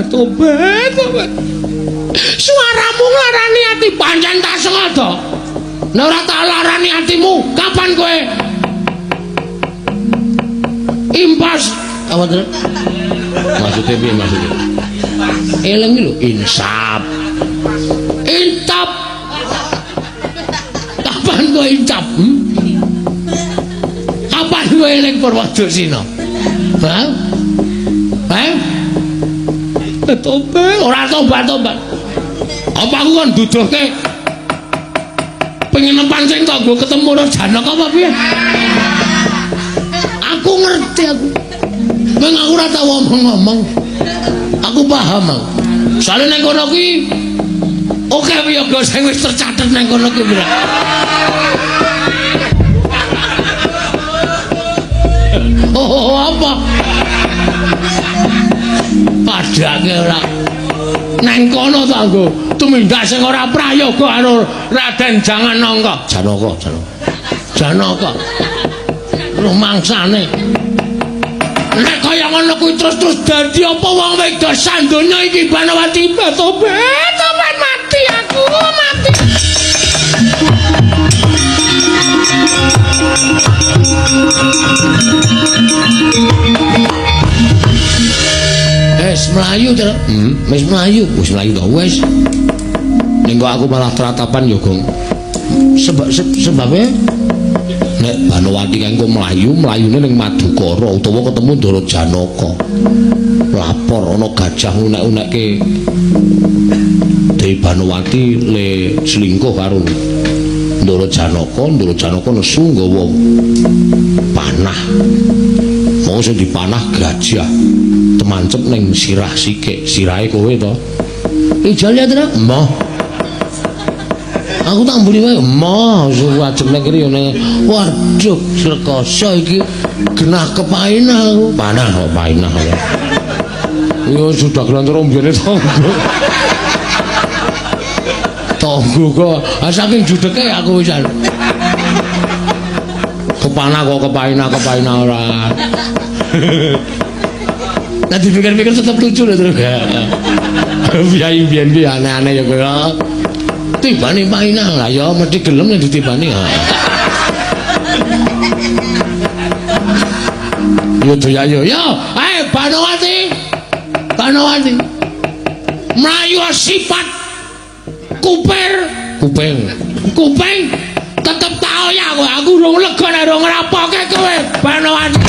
Tobat, tobat. Suaramu nglarani ati pancen tak sengaja. Nek ora tak larani atimu, kapan kowe impas? Apa to? Maksudnya piye maksudnya? Eling iki lho, insap. Intap. Kapan kowe incap? Kapan kowe eling Purwadasina? Hah? Hah? Tobat, ora tobat-tobat. Apa aku kon duduhke penginepan sing tangga ketemu karo Janaka apa piye? Aku ngerti aku. Meng aku ora tau ngomong-ngomong. Aku paham aku. Soale nang kono kuwi oke wiyaga sing wis tercatet nang kono kuwi. Oh, apa? Padake ora nang kono ta nggo tumindak sing ora prayoga karo Raden Janganangka. Janaka, Janaka. Janaka. Rumangsane. Nek kaya ngono kuwi terus-terus dadi apa wong wedok sandonya iki Banawati? Tobat, tobat mati aku, mati. Wis mlayu to. Wis mlayu, wis mlayu to wis. Ning kok aku malah tratapan ya, Gong. Sebabe nek Banowati kae engko mlayu, mlayune ning Madukara utawa ketemu Ndara Janaka. Lapor ana gajah unek-unekke Dewi Banowati le selingkuh karo Ndara Janaka, Ndara Janaka nesu nggawa panah. Mau sing dipanah gajah temancep ning sirah sikik, sirahe kowe to. Ijal ya ta? Emoh. Aku tak mburi wae, emoh wajib ning kene yo. Waduh, rekoso iki genah kepainah aku. Panah kok painah ya. Yo sudah glantoro mbiyene tangga. Tangga kok, ah saking judeke aku wisan. Kepanah kok kepainah, kepainah ora. Nah dipikir-pikir tetep lucu lho terus. Biyen biyen ki aneh-aneh ya kowe. Tibane painah lah ya mesti gelem nek ditibani. Yo doya yo. Yo, ae Banowati. Banowati. Mlayu sifat kupir, kuping. Kuping tetep tak oyak kowe. Aku urung lega nek urung ngrapoke kowe, Banowati.